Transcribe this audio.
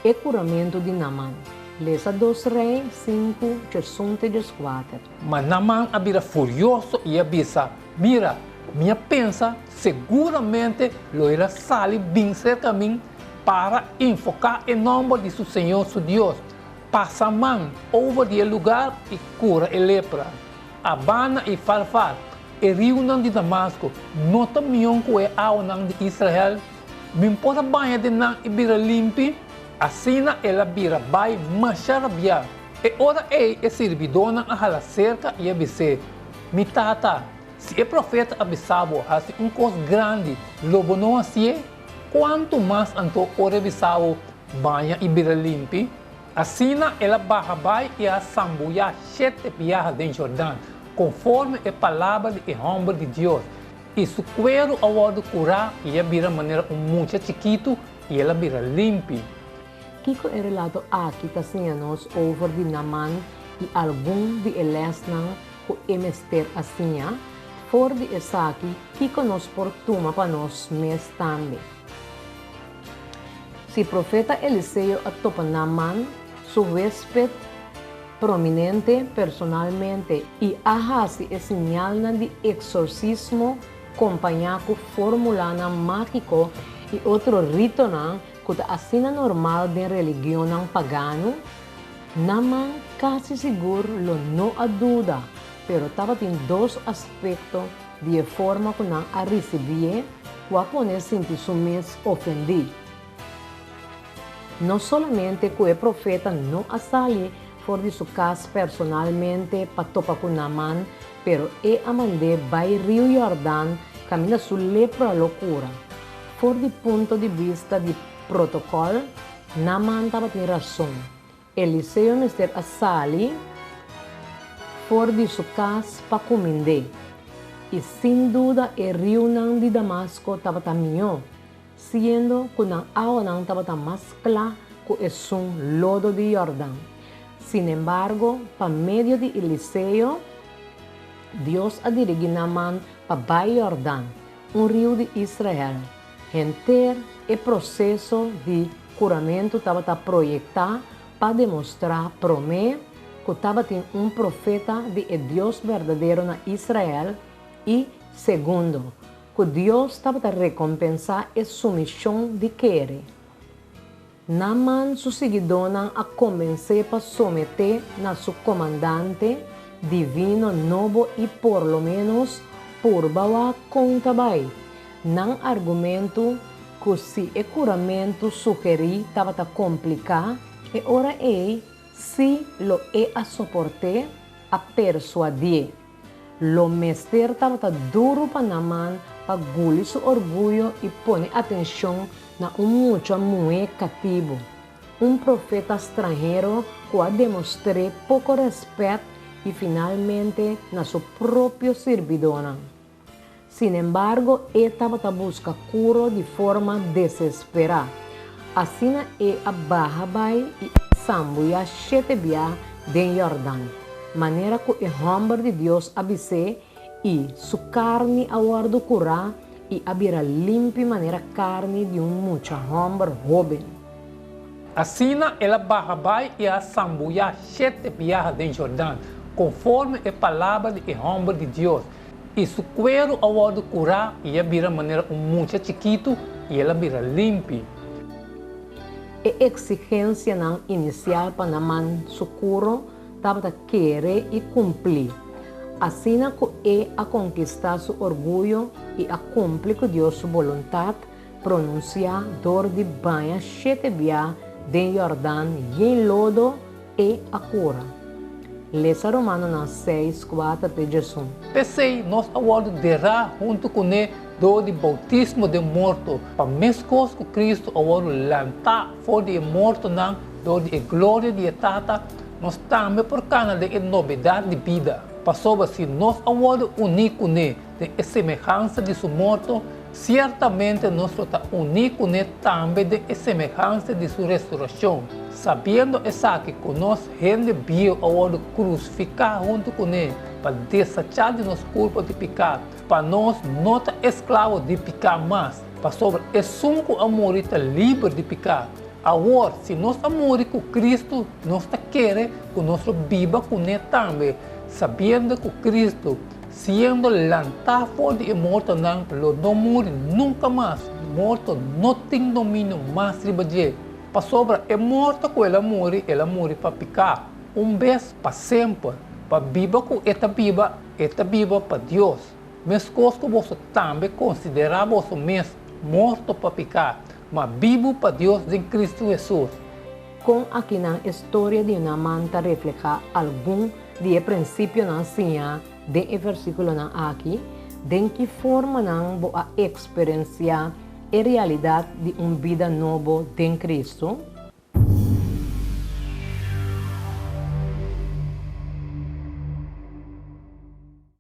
E kuramentu di Naman. Lesa Dos Rei sinku, djesun te djeskuater. Ma Naman a bira furioso i a bisa, Mira, mi a pensa, seguramente lo el a sali bin serka mi para invoká e nòmber di su Señor su Dios, pasa man over di e lugar i kura e lepra. Abana i Farfar, e riunan di Damasko, no ta mion ku e awanan di Israel? Mi por a baña den nan i bira limpi? Asina el a bira bai masha rabiá. E ora ei e sirbidónan a hala serka i a bis'é, Mi tata, si e profeta a bisa bo hasi un kos grandi, lo bo no hasié? Kuantu mas anto ora e bisa bo, Baña i bira limpi? Asina el a baha bai i a sambuyá shete biaha den Jordan, konforme e palabra di e hòmber di Dios. I su kueru a wòrdu kurá i a bira manera un mucha chikitu i el a bira limpi. Kiko e relato aki ta siña nos over di Naman i algun di e lèsnan ku e mester a siña? For di esaki, kiko nos por tuma pa nos mes tambe? Si profeta Eliseo a topa Naman, su huésped prominente, personalmente i a hasi e siñalnan di eksorsismo kompañá ku fórmulanan mágiko i otro ritonan ku ta asina normal den religionnan pagano, Naman kasi sigur lo no a duda, pero tabatin dos aspekto di e forma ku nan a risibié ku a pone sinti su mes ofendí. No solamente ku e profeta no a sali for di su kas personalmente pa topa ku Naaman, pero e a mand'é bai Riu Yordan kaminda su lepra lo kura. For di punto di bista di protokòl, Naaman tabatin rason. Eliseo mester a sali for di su kas pa kumind'é. I sin duda e riunan di Damasko tabata mihó. Siendo ku nan awanan tabata mas kla ku esun lodo di Yordan. Sinembargo, pa medio di Eliseo, Dios a dirigí Naaman pa bai Yordan, un riu di Israel. Henter e proseso di kuramentu tabata proyektá pa demostrá promé ku tabatin un profeta di e Dios berdadero na Israel i, segundo, Ku Dios tabata rekompensá e sumishon di kere. Naaman su siguidónan a kombens'é pa someté na su komandante divino nobo i por lo ménos purba wak kon ta bai. Nan argumentu ku si e kuramentu sugerí tabata kompliká, e ora ei sí lo e a soport'é, a persuadié. Lo mester tabata duru pa Naman pa guli su orguyo i pone atenshon na un mucha muhé katibu, un profeta stranhero ku a demostr'é poko rèspèt i finalmente na su propio sirbidónan. Sinembargo, e tabata buska kuro di forma desesperá. Asina e a baha bai i a sambuyá shete bia den Yordan, manera ku e hòmber di Dios a bis'é, i su karni a wòrdu kurá i a bira limpi manera karni di un mucha hòmber hóben. Asina el a baha bai i a sambuyá shete biaha den Jordan, konforme e palabra di e hòmber di Dios. I su kueru a wòrdu kurá i a bira manera un mucha chikitu i el a bira limpi. E eksigensianan inisial pa Naman su kuro tabata kere i kumplí. Asina ku e a konkistá su orguyo i a kumpli ku Dios su boluntat, pronunsiá dor di baña shete bia den Yordan yen lodo, E a kura. Lesa Romanonan seis, kuater te djesun. P'esei nos a wòrdu derá huntu kuné dor di boutismo den morto, pa meskos ku Kristu a wòrdu lantá for di e mortonan dor di e gloria di e Tata, nos tambe por kana den e nobedat di bida. Pasobra si nos a wòrdu uní kuné den e semehansa di su morto, Siertamente nos lo ta uní kuné tambe den e semehansia di su resurashon, sabiendo esaki ku nos hende bieu a wòrdu krusifiká huntu kuné pa desachá di nos kurpo di piká, pa nos no ta esklabo di piká mas, pasobra esun ku a muri ta liber di piká. Awor, si nos a muri ku Kristu, nos ta kere ku nos lo biba kuné tambe, sabiendo ku Kristu, siendo lantá for di e mortonan, lo no muri nunka mas, morto no tin dominio mas riba dje. Pasobra e morto ku el a muri, el a muri pa piká, un bes pa semper, pa biba ku e ta biba, e ta biba pa Dios. Meskos ku boso tambe konsiderá boso mes morto pa piká, ma bibu pa Dios den Kristu Hesus. Kon akinan e storia di Naaman ta reflehá algun di e prinsipionan siñá den e versíkulonan aki? Den ki formanan bo a eksperensiá e realidat di un bida nobo den Kristu?